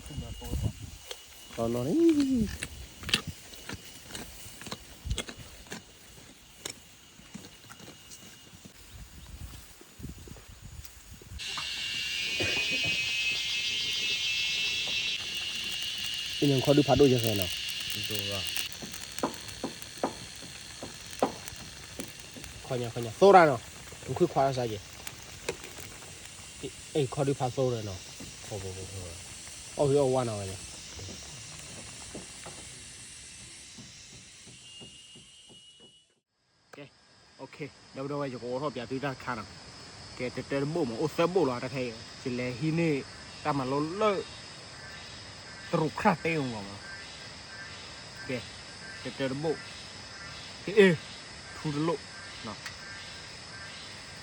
နီၢ်နီၢ်န့ၣ် အံၤန့ၣ် ခီဒုဖးဒိၣ်ယဲၢ်ဖဲနီၤ, ခီညါ ခီညါ သိတၢ်နီၤ, နခွံခွါစၢ်က့ၤ, အံၤခီဒုဖးသိတၢ်နီၤ, အီၣ်ဂ့ၤအီၣ်ဝါနီၤဝဲန့ၣ် ကဲ, ဒီပုၢ်ဒီဝဲၢ် ယကအိးထီၣ်ပၠးသုတၢ်တခါနီၤ, ကဲ တတၢတဘိၣ်မး အိၣ်သၢဘိၣ်လီၤ တၢ်ခဲအံၤ ယလဲၤဟံးန့ၢ်တၢ်မၤလိလၢ တရူးခရၣ်တဲအဂီၢ်မး, ကဲ, တတၢတဘိၣ်, ကဲ, ထူတလိၣ်,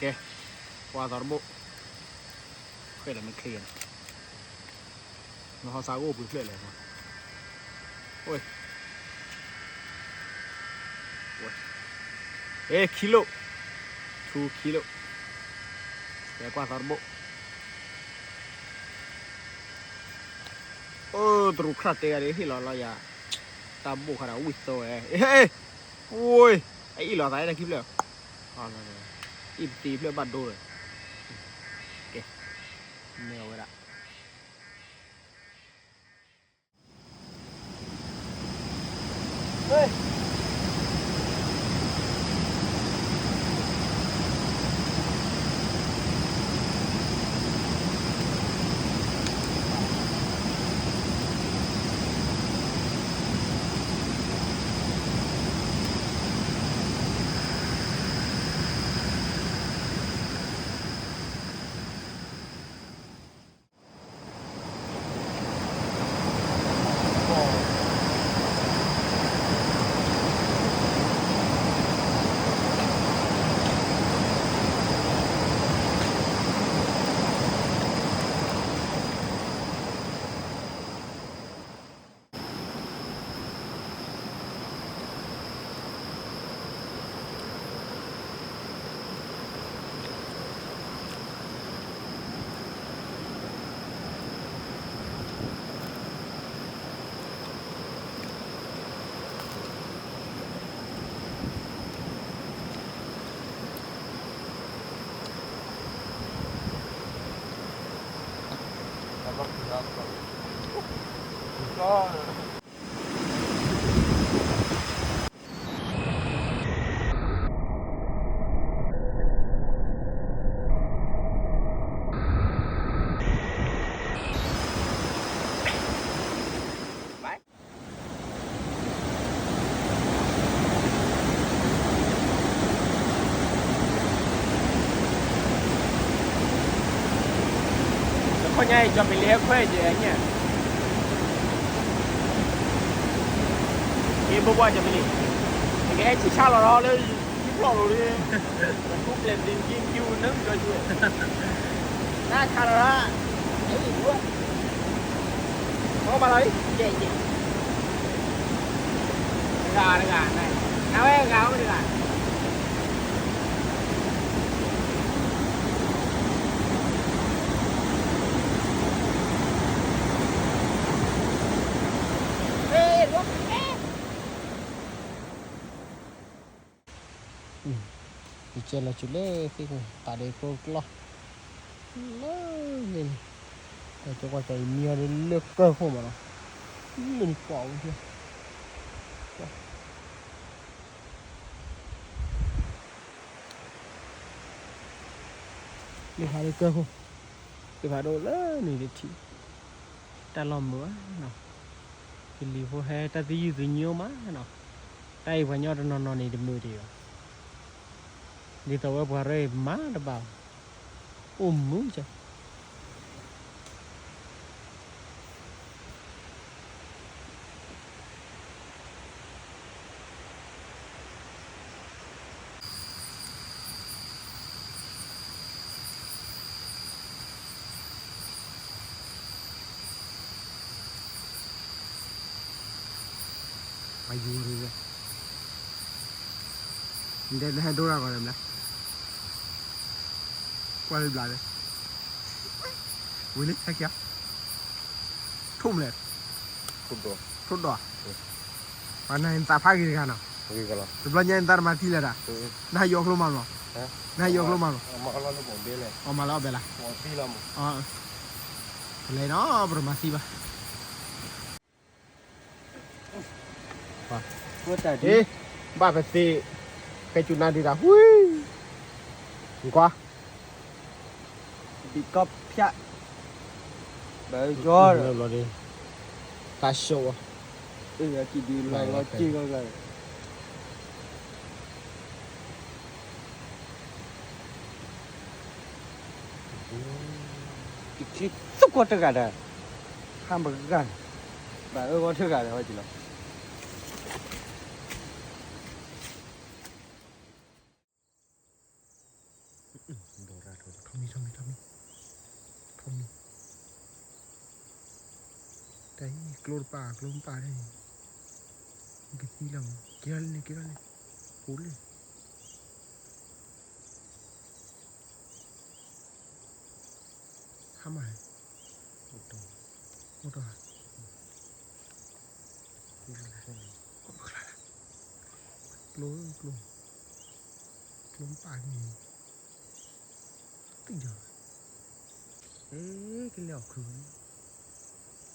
ကဲ, ကွၢ်သီတဘိၣ်, ဖဲလဲၣ်မ့ၢ်ချ့ နဟီၣ်စးအိၣ်ပှ့ၤဖျၢၣ်လဲၣ်, ဝဲ, ဝဲ, အဲ ခံလိၣ်, ထူခံလိၣ်, ကဲကွၢ်သီတဘိၣ်, အိ တရူးခရၣ်တဲဂၤဒ်ဟ့ၣ်လီၤလီၤယၤ, တၢ်ဘိၣ်ခါဒီးဝံၣ်သီဝဲ, ဝဲ, အအံၣ်လီၤသးအဲၣ်ဒၣ်ခံဖျၢၣ်, အံၣ်ပသံဖျၢၣ်ဘၣ်ဒိလီၤ, ကဲ, မ့ၢ်အဝဲဒၣ် တခီညါအံၤ ကၠီၤပလံၤဟဲခွဲကဲညါ, အ့ ဘိဘိကၠီၤပလံၤ, နကဟဲဆံၣ်ဆါလီၤလီၤလၢ ယဖျီၣ်လိၤလံ, နထူကျဲၤပလံၤ ကံကံနၢကၠီၤယွဲၣ်, နဆါလီၤလီၤ, အ့ ဘိ, ဘိဘိလီၤလံ, ကဲကဲ, တဂၤတဂၤ, နဝဲဂၤအိၣ်တဂၤ ယကဲလီၤစူၤလၢသ့ၣ်ခိၣ် တၢ်ဒ့းကျိကျီ လၢန့ၣ်, တၢ်ကကွၢ်ကၢ်အံၤမံအီၤဒ်လၢကၢၢ်ခိၣ်မးနီၤ, လၢနကွၢ်အိၣ်ဖျဲၣ် လၢဖးဒိၣ်ကၢၢ်ခိၣ်, လၢဖးဒိၣ်လၢန့ၣ်တထံၣ်, တၢ်လီၢ်မုာ်ဘၣ်နီၤ, ကလံၤဖိဟဲတၢ်သယုၢ်သညိမးနီၤ, တၢ်အံၤပှၤညီတနီၤနီၤန့ၣ်တမုာ်ဒံးဘၣ်, ဒ်သိးဝဲပှၤရဲၣ်မၤတဘၣ်, အိၣ်မုာ်က ပယူၤရံၤဝဲ, နတဲနဟဲဒိတၢ်ဂီၤဒီးမလဲၣ်, ကွၢ်လၢဘျးလၢ, ဝံၤလံဟဲက့ၤ, ထိၣ်မလဲၣ်, ထိၣ်ဒိၣ်, ပှၤနၤနသးဖးဂ့ၤတဂၤနီၤ, တဘျီညါနသးတမၤသံလၢၤဒၣ်, နဟးယီၤကျိမးမလီၤ, နဟးယီၤကျိမးမလီၤ, အမၤလီၤအီၣ်ဘဲလၢ, လဲၤနီၤ ပတမၤသံဘၣ်. ဘၣ်ပသ့, ဖဲကၠူနါဒုးတၢ်ဝံၤ, ကွၢ်, ဘံၣ်ကီၢ်ဖၠး, ဘၣ်ယီၤ, သးဆှိး, ကံၣ်ဒုးလီၤလီၤက့ၢ်ဂီၢ်ဂီၢ် ယချံသူၣ်ကီၢ်တဂၤဒီး, ဟါမဂၤန့ၣ်, ဘၣ်အၢဂီၢ်တဂၤဒီးဝဲက့ၤလီၤ. ထီၣ်မံ ထီၣ်မံ ထီၣ်မံ, ထီၣ်မံ, တၢ်အံၤ ကျိတပာ် ကျိမပာ်န့ၣ်, ကသံလီၤမး က့ၤထီၣ်လံန့ၣ် က့ၤထီၣ်လံ, ပူၤလံ ဟါမၢ်, အိၣ်တ့ၢ်, ကျိ ကျိ, ကျိမပာ်န့ၣ်, တံၢ်ဒီး, ကလဲၤအီၣ်ခုၣ်,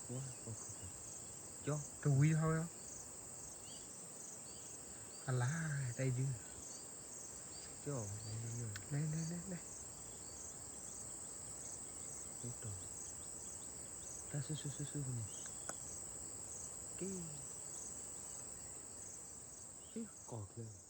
ဝါအီၣ်ခုၣ်, ကၠီ တဝံၤဟီဝဲ, အလါ, တၢ်အံၤဒုး, ကၠီ, လဲၤလဲၤလဲၤလဲၤ, တၢ်ဆူၣ်ဆူၣ်ဆူၣ်ဆူၣ်န့ၣ်, က့ၤ, ကီၢ်ချၢ